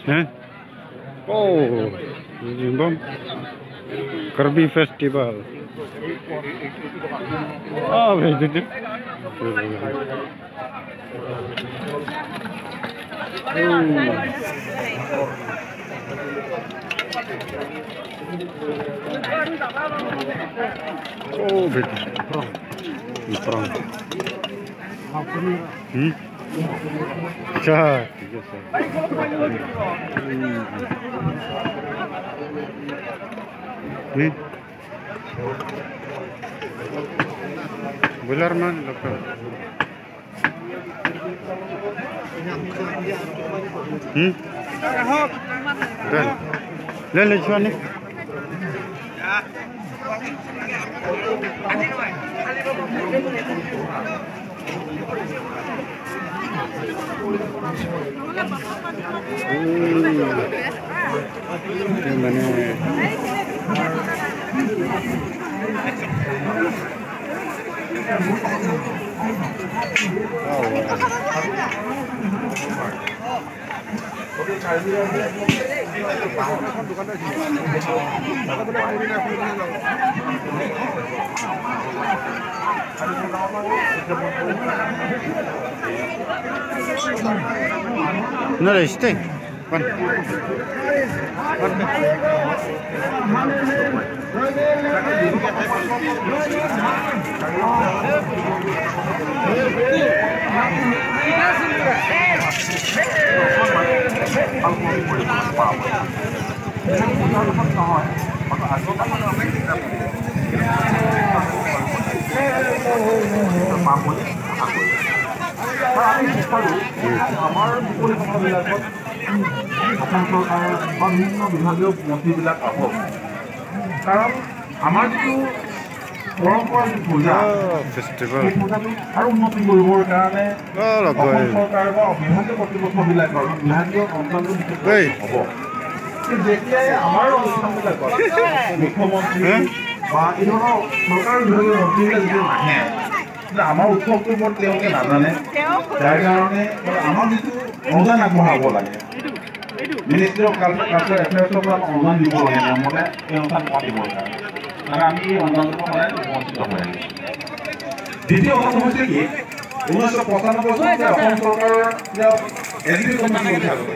Hah? Oh, ini Karbi Festival. Oh, itu. Oh, betul. Perang. আচ্ছা ঠিক আছে। Broiler মান লোকেল। লৈ লৈছোঁ আনি। মানে No le stay. One. আমাৰ মুকলি সভাবিলাকত অসম চৰকাৰৰ বা বিভিন্ন বিভাগীয় মন্ত্ৰীবিলাক আহক, কাৰণ আমাৰ যিটো পৰম্পৰা, যিটো পূজা, সেই পূজাটো আৰু উন্নতি কৰিবৰ কাৰণে অসম চৰকাৰ বা বিভাগীয় কৰ্তৃপক্ষবিলাকৰ বিভাগীয় অঞ্চলটো বিশেষকৈ হ'ব। যেতিয়াই আমাৰ অনুষ্ঠানবিলাকত মুখ্যমন্ত্ৰী বা এই ধৰণৰ চৰকাৰৰ বিভাগীয় মন্ত্ৰীবিলাক যেতিয়া নাহে, আমাৰ উৎসৱটোৰ ওপৰত তেওঁলোকে নাজানে, যাৰ কাৰণে আমাৰ যিটো অনুদান আগবঢ়াব লাগে, মিনিষ্ট্ৰী অফ কালচাৰ এফেয়াৰ্ছৰ পৰা অনুদান দিব লাগে নিয়মমতে এই অনুষ্ঠান পাতিবৰ কাৰণে, মানে আমি এই অনুদানটোৰ পৰা সদায় বঞ্চিত হৈ আহিছোঁ। দ্বিতীয় কথাটো হৈছে কি, 1995 চনতে অসম চৰকাৰৰ এক্সিকিউটিভ কমিটি আগতে